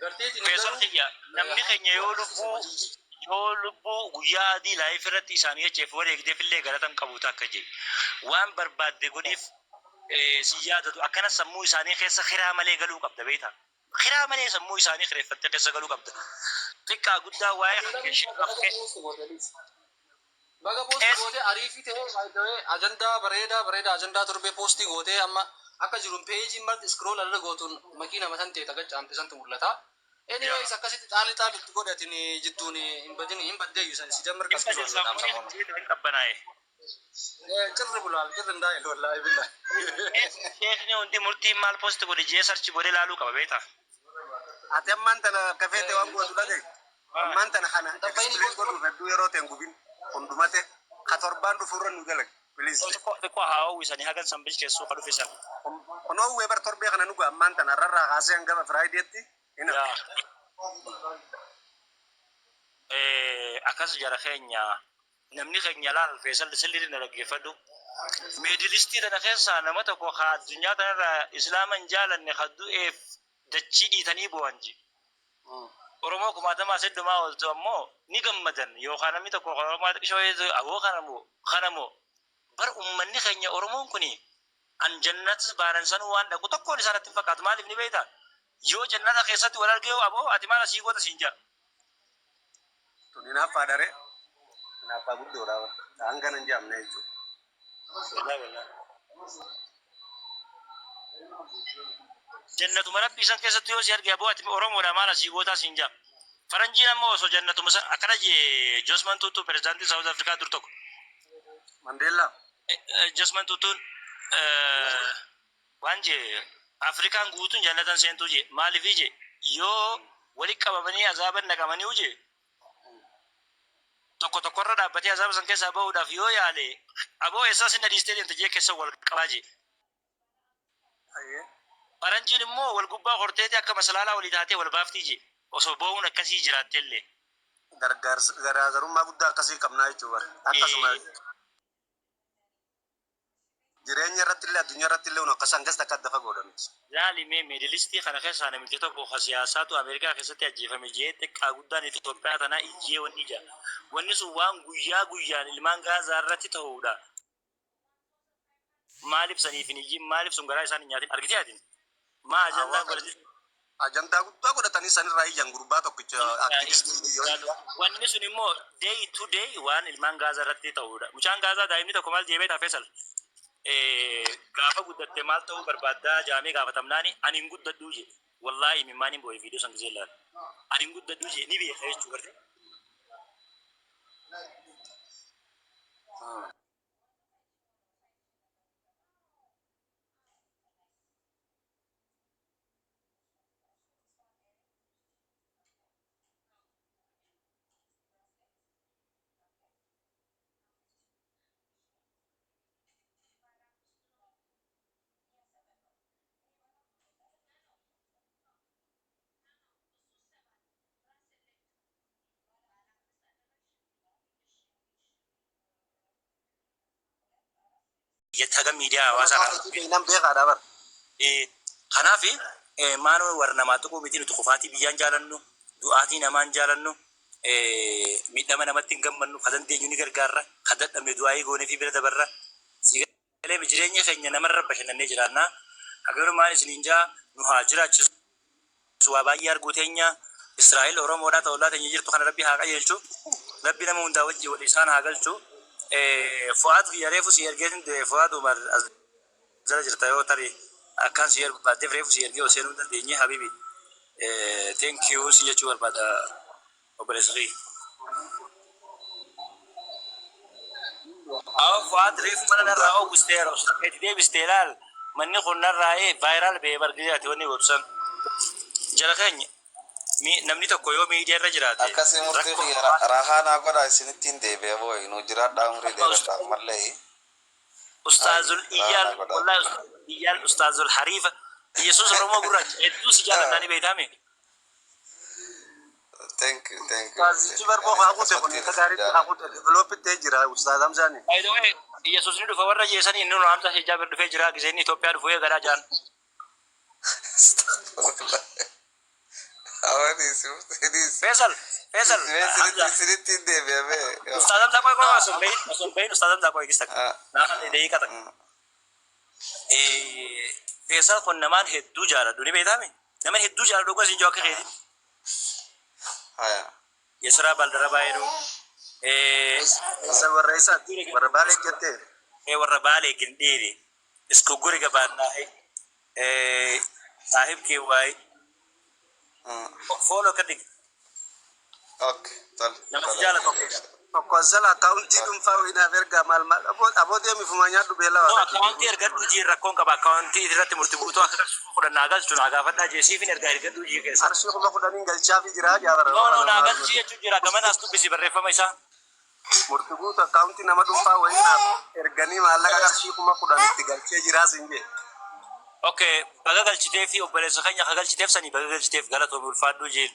Garteetiin Feesal garuu kiyya, namni keenya yoo lubbuu guyyaa adii live irratti isaanii jecheef wareegdeef illee galatan qabu takka jee. Waan barbaadde godhiif si yaadatu. Akkana sammuu isaanii keessa kiraa malee galuu qabda, beektaa. Kiraa malee sammuu isaanii kireeffattee keessa galuu qabda. Xiqqaa guddaa waa'ee Baga post gootee ariifii ta'ee ajandaa bareedaa bareedaa, ajandaa torbee post gootee amma akka jiruun peejiin marti scroll irra gootuun makiina matan ta'e taga caamte santu mul'ata. Anyways, akkasitti xaali xaali itti godhatin jidduun hin badin, hin baddeeyyu san si jammar Dhimma qabsiisu sammuun hin qabbanaa'e. Cirri bulaal cirri hin daa'in, wallaahi billahi. Sheekni hundi murtiin maal post godhe jee search godhee laaluu qaba, beektaa. Ati ammaan tana akka feete waan gootu dhagaye. Ammaan tana kana explain godhuuf hedduu yeroo ta'e hin gubin. Hundumate ka torbaan dhufuurra nu dalag. Please. Xiqqoo xiqqoo haa hawwisanii hagan san bilcheessuu ka dhufe san. Kunoo weebar torbee kana nuga ammaan tana irrarraa kaasee hanga Fridaytti hin Yaa. Akkas jara keenya, namni keenya laal, Feesal, sirrii na dhaggeeffadhu. Middle East tana keessaa nama tokko ka addunyaa tanarraa islaama hin jaalanne ka du'eef dachii dhiitanii bu'an ji. Oromoo kumaatamaa seddumaa ooltu ammoo ni gammadan yookaan namni tokko Oromoo xiqqishoo aboo kana moo bar ummanni keenya Oromoon kuni an jannatas baanan sanuu waan dhaqu tokkoon isaa natti hin fakkaatu. Maaliif ni beektaa? Yoo jannata keessatti wal argee, aboo ati maal asii goota siin jedha. Tun hinaaffaa dharee. Hinaaffaa guddoodha. Hanga nan jaamne jechuudha. Wallahi wallahi. Jannatuma rabbii san keessatti yoo si arge, aboo ati Oromoodha maal asii gootaa siin jedha. Faranjiin ammoo osoo jannatuma san akkana jee Desmond Tutu, pirezidaantii South Africa dur tokko. Mandeellaa. Desmond Tutuun waan jee, Afrikaan guutuun jannatan seentuu jee. Maaliifii jee, yoo wali qabamanii azaaban naqamanii jee, tokko tokkorra dhaabbatee azaaba san keessaa bahuudhaaf yoo yaale, aboo eessaa sin dhiistee deemte jee keessa wal qabaa jee. Faranjiin immoo wal gubbaa horteeti akka masalaalaa walii taatee wal baaftii jee, osoo bahuun akkasii jiraattellee. Gargaarsa garaagarummaa guddaa akkasii qabnaa jechuudha. Akkasuma jireenya irratti illee, addunyaa irratti illee akkas hangas takka adda fagoodha miti. Laalimee, Middle East kana keessaa namichi tokko ka siyaasaatu Ameerikaa keessatti ajjeefame jee xiqqaa guddaan Itoophiyaa tanaa ijjee wanni ija. Wanni sun waan guyyaa guyyaan ilmaan Gaazaa irratti ta'uudha. Maaliif saniif hin iyyin? Maaliif sun garaa isaan hin nyaatin? Argitee atin? Maa ajandaa godhate? Ajandaa guddaa godhatanii sanirraa iyyan gurbaa tokkicha aktivistii yoo iyya. Wanni sun immoo day to day waan ilmaan Gaazaa irratti ta'uudha. Mucaan Gaazaa daa'imni tokko maal jee beektaa, Feesal? Gaafa guddatte maal ta'uu barbaaddaa jaamee gaafatamnaani, ani hin guddadhuu jee. Wallaahi imimmaan hin boo'e viidiyoo san gisee ilaalu. Ani hin guddadhuu jee, ni beeka jechuu garte. Kiyyatti haga miidiyaa hawaasaa kana. Beeknan beekaadha bar. Kanaaf maanoo warra namaa tuquu miti. Nuti kufaatii biyyaan jaalannu, du'aatii namaan jaalannu, miidhama namatti hin gammannu. Ka dandeenyu ni gargaarra, ka dadhabne du'aayii goonee fi bira dabarra. Sigalee jireenya keenya namarra bashannannee jiraannaa. Hagarumaan isiniin jaa, nu haa jiraachisu. Waa baay'ee arguu teenya Israa'el Oromoodhaa ta'ullaa teenya jirtu kana Rabbi haa qajeelchu. Rabbi nama hundaa wajji wal isaan haa galchu. Fu'aad kiyya, reefu si ergeetin. Fu'aad Umar, as jala jirta. Yoo tarii akkaan si ergu baaddeef, reefu si ergee ol seenuu hin dandeenye. Habibi, thank you si jechuu barbaada, obboleessa kiyya. Awwa, Fu'aad, reefu mana narraa oowwistee yeroo itti deebistee ilaal. Manni kun narraa viral ba'ee bargee wanni godhu jara keenya. Namni tokko yoo miidiyaa irra jiraate Akkasii, murtii rakkoo kiyya, rahaa naa godha, isinittiin deebi'a. Booyi nu jiraadhaa, umurii dheeradhaa ammallee. Ustaazul Rahaa Iyyaal naa godha. Wallahi, Iyyaal Ustaazul Hariifa Yesuus Oromoo gurraacha hedduu si jaalladhaa, ni beektaame. Thank you, thank you. Ustaazichi barboo haa kute kun akka gaariitti haa kute, develop ta'ee jira Ustaaz Hamzaani. By the way, Yesuus ni dhufa warra jeesanii, inni nu Hamza Hijaab dhufee jira. Giseen Itoophiyaa dhufu eegalaa jaan. Awwanis isinis. Faisal, Faisal, Hamza. Isinittiin deebi'a bee. Ustaaz Hamza, qoy qoy, osoo hin bahin, Ustaaz Hamza, qoy gista. Naa daqiiqa takka. Faisal kun namaan hedduu jaaladhu, ni beektaame. Namaan hedduu jaaladhu gosa hin jiru akka keeti. Haya. የስራ ባልደረባ jedhu. Isa warra isaati warra Baalee jettee. Warra Baalee gindheeri. Isku guriga baannaahe. Saaxiibkii waay. Follow ka dhig. Okay, tol. Nama si jaalatu. Tokko asala akkaawuntii dhuunfaa wayinaaf ergaa maal maal aboo deemi fumaa nyaadhu beela. No, akkaawuntii ergadhu jii, rakkoon qaba. Akkaawuntii irratti murtii guutuu akka fudhan naa galchu, naa gaafadhaa jeesiifin ergaa ergadhu jii keessa. Qarshii 10,000 galchaafi jira jaabara. No, no, naa galchi jechuun jira. Gamanaas dubbisi barreeffama isaa. Murtii guutuu akkaawuntii nama dhuunfaa wayinaaf erganii maallaqa qarshii 10,000 itti galchee jira siin jee. Okay, baga galchitee fi obboleessa keenya ka galchiteef sanii baga galchiteef, galatoomi, ulfaadhuu jeen.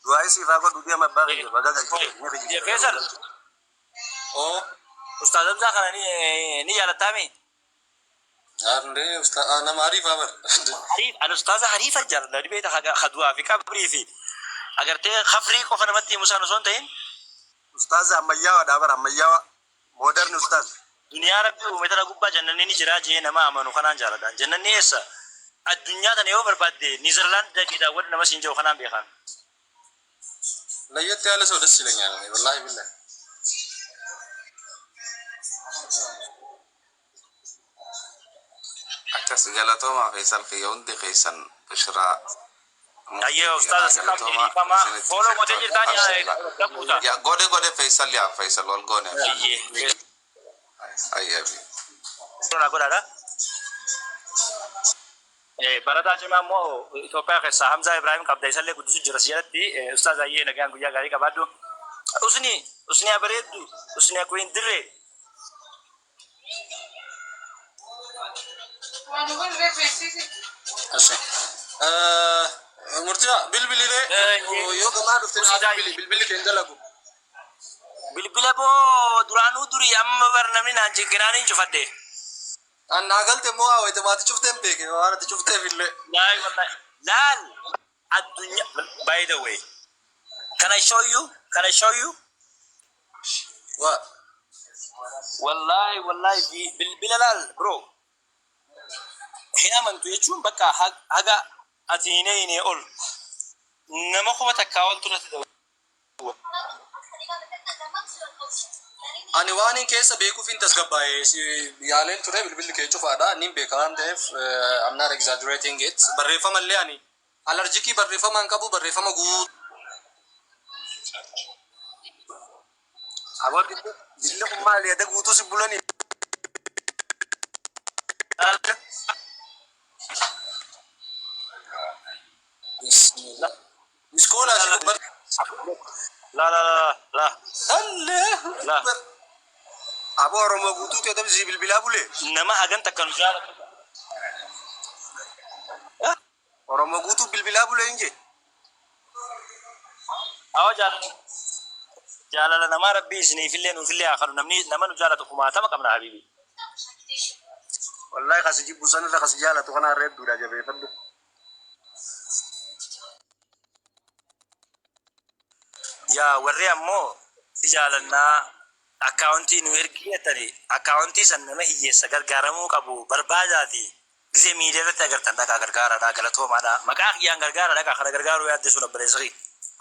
Du'aa siifaa godhu, deema abbaa kiyya, baga galchitee ni kijibta. Faisal, Oo. Ustaaz Hamzaa kana ni jaalattaami? Andee nama hariifaa bar. Hariif, ani ustaaza hariifa jaaladha. Ni beekta, hadu'aa fi qabrii fi agartee kafrii qofa namatti himu isaan osoo hin ta'in. Ustaaza ammayyaawaadha bara, ammayyaawa, modern ustaaz. Duniyaa Rabbi uume tana gubbaa jannanni ni jira jee nama amanu kanaan jaaladha. Jannanni eessa? Addunyaa tana yoo barbaadde Niizerlaand dhaqii daawwadhu nama siin jiru kanaan beekan. ለየት ያለ ሰው ደስ ይለኛል። እኔ ወላሂ ቢላሂ። Akkas, galatoomaa Faisal kiyya, hundi keessan, Bishiraa. Ayyee ustaaza, si qabdi dhiifama. Follow gootee jirtaan dhaquuta. Yaa, godhe godhe Faisal, yaa Faisal, wal goone. Ayyee. Ayyabi. Follow godhaadha. Barataa cimaa immoo Itoophiyaa keessaa Hamzaa Ibrahim qabda, isallee guddisu jira si jalatti. Ustaaz, ayyee, nagaan guyyaa gaarii qabaadhu. Usni, usni abareeddu, usni akuin dirree. እሺ murtiya bilbiliree yoo gamaa dhufte naa bilbili, bilbilli kee hin dalagu. Bilbila boo duraanuu durii amma bar namni naan cinqinaan hin cufadhe. Annaa galte immoo haa wayita maatii cuftee hin beeke, waan ati cufteef illee. Laal, wallahi. Laal, addunyaa, by the way. Can I show you? Can I show you? Waa. Wallahi, wallahi, bilbila laal, bro. Hin amantu jechuun bakka haga ati hin eeyne ol nama 1000 oltu natti ta'u. Ani waan hin keessa beekuuf hin tasgabbaa'e si yaaleen ture, bilbilli kee cufaadha, nin beeka waan ta'eef, I'm not exaggerating it. Barreeffama illee ani allergic barreeffama hin qabu, barreeffama guutuu. Aboo, dilli kun maali? Yaada guutuu si bulanii. Bismillah. Miskoolaa si gubbatti. La la la la. Allah. La. Aboo, Oromoo guutuu ta'e si bilbilaa bulee. Nama hagan takka nu jaalatu. Oromoo guutuu bilbilaa bulee hin jee. Awa, jaalala. Jaalala namaa Rabbii isiniifillee nuufillee haa kanu. Namni nama nu jaalatu kumaatama qabna, habibi. Wallahi kasi jibbu sanirra kasi jaalatu kana irra hedduudha jabeeffadhu. Yaa warri ammoo si jaalannaa akkaawuntii nu ergi jettanii akkaawuntii san nama hiyyeessa gargaaramuu qabu barbaadaati. Gisee miidiyaa irratti agartan dhaqaa gargaaraadha, galatoomaadha. Maqaa kiyyaan gargaara, dhaqaa kana gargaaruu yaadde sun obboleessa kiyya.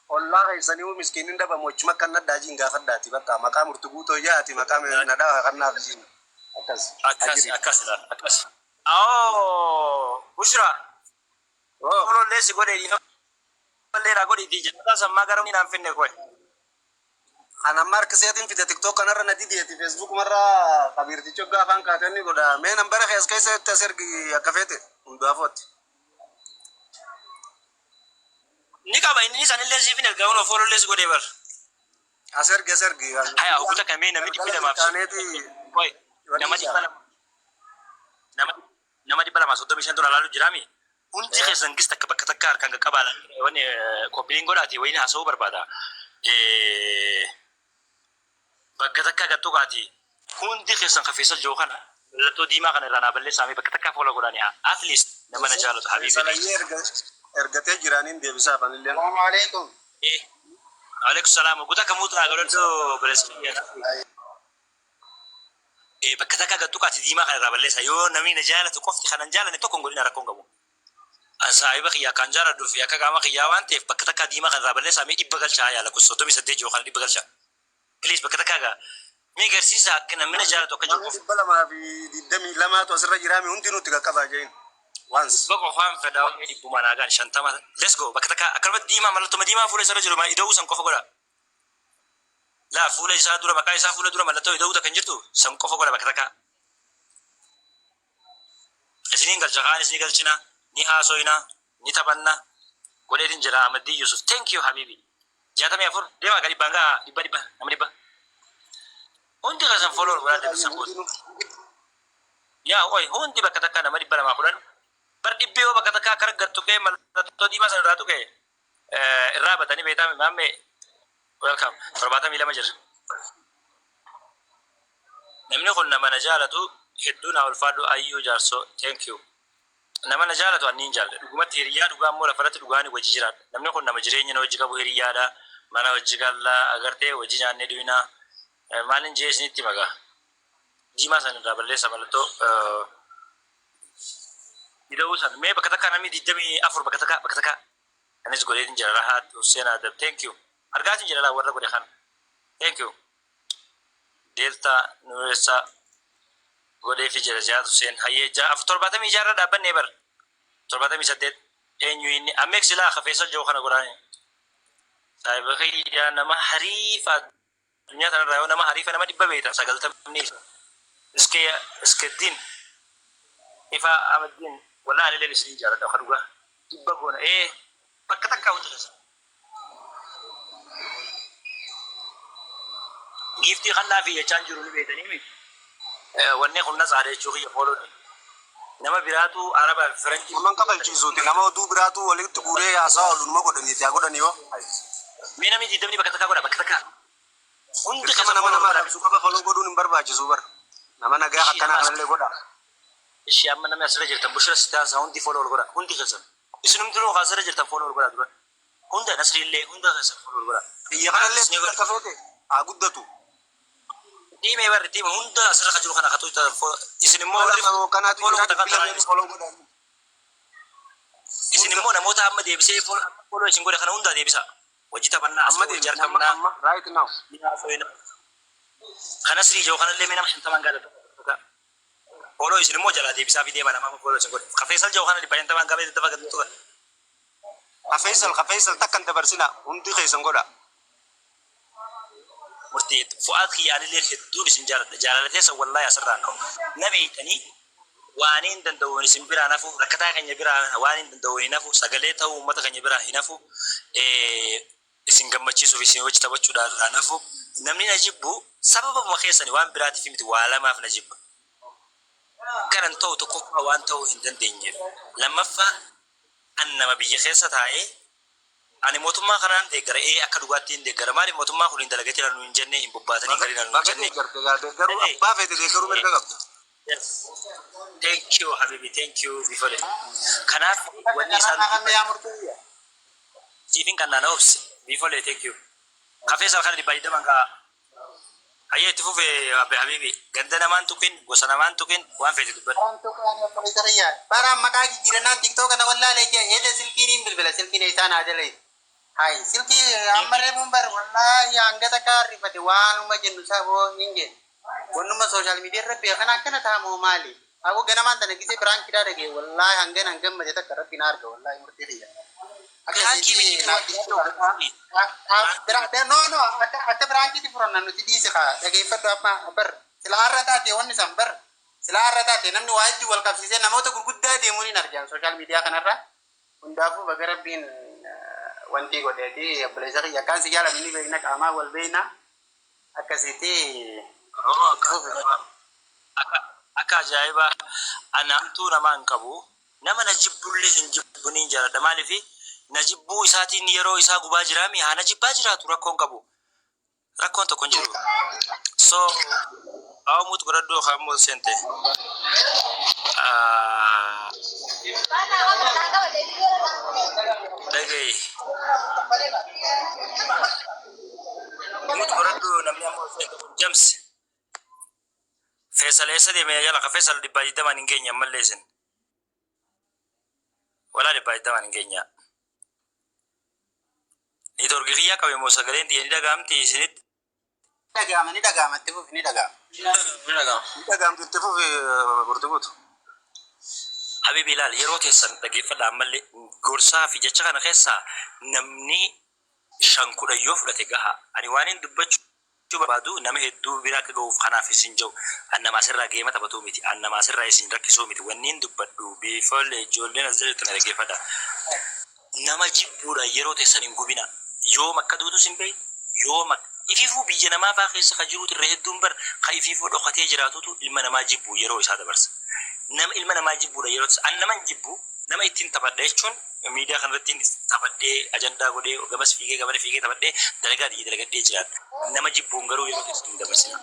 Ollaa keessanii miskiinni dhabamu achuma kan nadhaa jiin gaafadhaati bakka maqaa murti guutoo yaati maqaa nadhaa kannaaf jiin akkas. Akkas Ajiri. Akkas ilaala akkas. Awoo Bushra. Oh. Folollee si godhe, dhiifamallee naa godhiitii jedha sammaa gara naan finne koye. Kan amma harkiseetiin fide TikTok kanarra na dideeti, Facebook marra kabiirtichi hoggaa afaan kaatee godha. Mee nambara kees keessa itti as ergi akka feete hundaafooti. Ni qaba inni sanillee siif hin ergaa, kun folollee si godhee bar. As ergi, as ergi. Haya, hogguta kamee namni 200 Taaneeti. Koye nama 200, nama 235 dura laalu jiraami. Hundi keessan gis takka bakka takka harkaan qaqqabaadha. Wanni koppiin godhaati wayiin haasa'uu barbaada. Bakka takka gattuu kaati. Hundi keessan kafeessal jiru kana mallattoo diimaa kana irraa naa balleessaa, bakka takka follow godhani, at least nama na jaalatu habiibi. Salayyee ergatee jiraaniin deebisaaf anillee. Salaamu alaikum. Alaikum salaam. Guta kamuu taa godhadhu obboleessa. Bakka takka gattuu kaati diimaa kana irraa balleessa. Yoo namni na jaalatu qofti kanan jaalanne tokko hin godhina, rakkoon qabu. Saahiba kiyyaa kan jaaladhuu fi akka qaama kiyyaa waan ta'eef bakka takka diimaa kana irraa balleessaa, mee 100 galchaa yaala kun 38 jiru kana 100 galchaa. Please, bakka takka gaa. Mee garsiisa akka namni na jaalatu akka jiru Namni qofa. 222tu asirra jiraame hundinuu itti qaqqabaa jeen. Once. 100 qofaan fedhaa, dhibbuma naa gaan 50. Let's go, bakka takka akkanumatti diimaa mallattoo diimaa fuula isarra jiru ida'uu san qofa godha. Laa, fuula isaa dura, maqaa isaa fuula dura mallattoo ida'uu kan jirtu san qofa godha bakka takka. Isiniin galcha, kaan isinii galchina, ni haasoyna, ni taphanna godheetin jira. Ahmaddii Yusuf, thank you habibi. 64 deemaa ga dhibbaan gaa, 100, 100, nama 100 hundi keessan follow godhaa deebisan booda. Yaa oy, hundi bakka takka nama 210 bar dhibbi yoo bakka takka akka raggattu qee mallattoo diimaa sana irraa tuqe irraa batanii beektaa. Maammee, welcome. 72 jira. Namni kun nama na jaalatu hedduu naa ulfaadhu. Ayyuu Jaarsoo, thank you. Nama na jaalatu anniin jaalladha dhugumatti. Hiriyaa dhugaa immoo lafarratti dhugaani wajji jiraadha. Namni kun nama jireenya na wajji qabu, hiriyaadha. Mana wajji gallaa agartee wajji nyaannee dhuyinaa maalin jee isinitti magaa. Diimaa san irraa balleessa mallattoo ida'uu san. Mee bakka takka namni 24 bakka takka, bakka takka. Anis godheetin jira. Rahaat Hussein Adab, thank you. Argaatin jira laa warra godhe kana, thank you. Deeltaa Nuuressaa godheefi jira. Ziyaad Hussein, hayyee. Ja'a afur 76 irra dhaabbannee bar. 78 eenyu inni ammeek silaa kafeessal jiru kana godhaani. Saahiba kiyyaa nama hariifa addunyaa tanarraa yoo nama hariifa nama 100 beektan 90ni isa. Iskee iskeddiin ifa Amaddiin, wallahi anillee isin jaaladha ka dhugaa. 100 goona ee bakka takkaa hundi keessa. Giiftii kannaa fi jechaan jiru ni beektanii miti. Wanni kun natsaadha jechuu kiyya, fooloon nama biraatu Arabaa fi Faranjii. Naman kafalchiisuuti nama oduu biraatu walitti guuree haasaa oolu numa godhaniiti haa godhanii yoo. Mee namni 20ni bakka takkaa godha, bakka takkaa. Hundi Dirqama keessa nama follow nama godha. arrabsu qaba follow godhuun hin barbaachisu bar. Nama nagaa Ishii akkanaa nama kanallee godha. Ishii amma namni asirra jirtan Bushra Sidaansaa hundi follow godha, hundi keessan. Isin hundinuu asirra jirtan follow godha dura. Hunda Nasriillee hunda keessan follow godha. Biyya kanallee Isin akka feete haa guddatu. Dhiimee barri dhiime hunda asirra kan jiru kana katu isin immoo warri Kanaatu follow jira godha kan 200 follow godha. Isin immoo namoota amma deebisee follow isin godhe kana hundaa deebisa. Hojii taphannaa Amma asii hojii deebisne amma argamnaa. amma right now. Kana sirii jiru kanallee mee nama 50n gaadha. Follow isin immoo jalaa deebisaa fi deema nama follow isin godhe. Kafeessal jiru kana 500n qabee dafa gadi tuqa. Kafeessal, kafeessal takkan dabarsina, hundi keessan godha. Murtii Fu'aad kiyyaanillee hedduun isin jaaladha. Jaalala teessa wallaahi asirraan ka'u. Na beeytanii waan hin danda'uun isin biraa nafu, rakkataa keenya biraa waan hin danda'uun hin hafu, sagalee ta'uu uummata keenya biraa hin hafu, isin gammachiisuuf isin hojii taphachuudhaan irraa nafu. Namni na jibbu sababuma keessani, waan biraatiif miti, waa lamaaf na jibba. Kanan ta'u tokkoffaa waan ta'uu hin dandeenyeef. Lammaffaa an nama biyya keessa taa'ee ani mootummaa kanaan deeggara, ee akka dhugaatti hin deeggara. Maaliif mootummaa kun hin dalagatina nu hin jenne, hin bobbaatanii galina nu hin Baga jenne. deeggarte gaa, deeggaruu abbaa feete deeggaruu mirga qabda. Yes. Thank you, Habibi. Thank you, Bifole. Kanaaf wanni isaan siifin kan naana obse. Bifole, thank you. Kafee sana kana 120 kaa. Hayyee, itti fufe, Abbe Habibi. Ganda namaan tuqin, gosa namaan tuqin, waan feete dubbadhu. Bara maqaa jijjiirannaan TikTok kana wallaalee jee eeda silkiin hin bilbila, silkiin isaan haa jalee. Hay, silkii amma reefuun bar wallaahi hanga takka arrifate waanuma jennu saboo hin jenne. Wannuma social media irra beekan akkana taamoo maali? Hawwa ganamaan tana gisee prankiidhaa dhagee wallaahi hangana hin gammade takka rabbi na arga wallaahi murtii kiyya. Prankii miti. No, akka prankiitti furanna nuti dhiisi kaa dhageeffadhu. Amma bar sila har'a taate wanni san bar sila har'a taate namni waa hedduu wal qabsiisee namoota gurguddaa deemuun hin argan social media kanarra. Hundaafuu baga rabbiin wanti godheeti. Obboleessa kiyya, akkaan si jaaladhu ni beekna, qaamaa wal beekna akkasitti. Akka ajaa'ibaa ana hamtuu namaa hin qabu. Nama na jibbullee hin jibbu, ni jaaladha. Maaliif na jibbuu isaatiin yeroo isaa gubaa jiraami haa na jibbaa jiraatu, rakkoon qabu. Rakkoon tokko hin jiru. So, hawamuut godhadhu hammoo seente. Dhagaye. Mute godhadhu, namni ammoo seente kun jamsi. Feesal eessa deeme jala ka Feesal 120n hin geenye ammallee isin. Walaa 120n hin geenya. Networkii kiyyaa qabe moo sagaleen xiyya ni dhaga'amti isinitti? Dhaga'ama, ni dhaga'ama, itti fufi, ni dhaga'ama. Ni dhaga'ama. Ni dhaga'amti, itti fufi burti guutu. Habibi, ilaal, yeroo teessan dhageeffadha ammallee gorsaa fi jecha kana keessaa namni 5 10 yoo fudhate gaha. Ani waan hin dubbachuu barbaadu nama hedduu bira akka gahuuf kanaaf isin jiru. An nama asirraa geema taphatuu miti. An nama asirraa isin rakkisuu miti. Wanni hin dubbadhu biifoollee ijoolleen as jirtu na dhageeffadha. Nama jibbuudhaan yeroo teessan hin gubina. Yoom akka duutus hin beeknu. Yoom akka ifiifuu biyya namaa faa keessa ka jiruutu irra hedduun bar ka ifiifuu dhokatee jiraatutu ilma namaa jibbu yeroo isaa dabarsa. Nama ilma namaa jibbuudha yeroo an nama hin jibbu, nama ittiin taphadha jechuun miidiyaa kanarratti taphadhee ajandaa godhee gamas fiigee gamana fiigee taphadhee dalagaa tiyya dalagadhee jiraadha. Nama jibbuun garuu yeroo teessan hin dabarsina.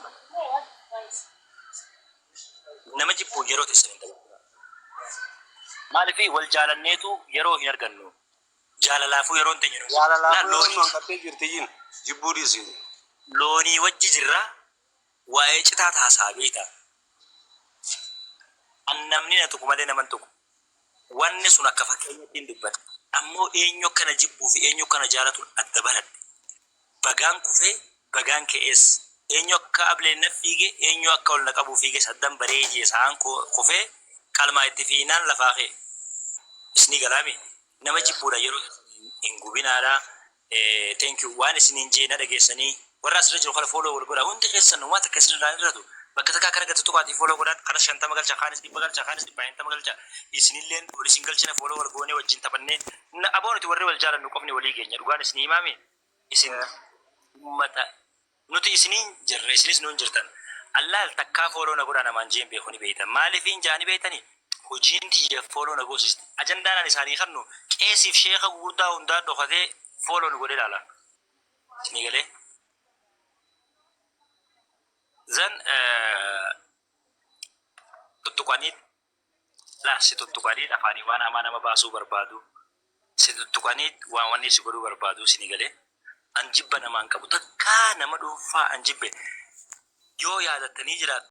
Nama jibbuun yeroo teessan hin dabarsina. Maaliif wal jaalanneetu yeroo hin argannu. Jaalalaafuu yeroo hin teenye nu. Jaalalaafuu Laal yeroo loonii nu hanqattee jirti yin jibbuu dhiisi. Loonii wajji jirra, waa'ee citaa taasaa beekta. An namni na tuqu malee naman tuqu. Wanni sun akka fakkeenyatti hin dubbata. Ammoo eenyu akka na jibbuu fi eenyu akka na jaalatu adda baradhe. Bagaan kufee bagaan ka'ees, eenyu akka ableen na fiige, eenyu akka ol na qabuu fiiges addan baree jee sa'aan kufee qalmaa itti fiinaan lafaa ka'e. Isinii galaami nama jibbuudha yeroo hin gubinaadha. Thank you waan isiniin jee na dhageessanii. Warra asirra jiru kana follow wal godha hundi keessan, waan takka isinirraa hin irratu. Bakka takkaa kana gadi tuqaatii follow godhaan. Kana 50 galcha, kaanis 100 galcha, kaanis 150 galcha. Isinilleen wal isin galchina, follow wal goonee wajjin taphannee na aboo. Nuti warri wal jaalannu qofni walii geenya. Dhugaan isinii himaami, isin ummata nuti isiniin jirre, isinis nuun jirtan. Allaal takkaa follow na godhaa namaan jeen beeku ni beeytan. Maaliifiin jaani beeytanii? Hojiin tiyya follow na goosisti. Ajandaan ani isaanii kannu qeesiif sheeka gugurdaa hundaa dhokatee follow nu godhee ilaala. Isinii galee zan tuttuqanii laa si tuttuqanii afaanii waan hamaa nama baasuu barbaadu, si tuttuqanii waan wanni si godhuu barbaadu. Isinii galee, an jibba namaan qabu takkaa nama dhuunfaa an jibbe yoo yaadattanii jiraattan.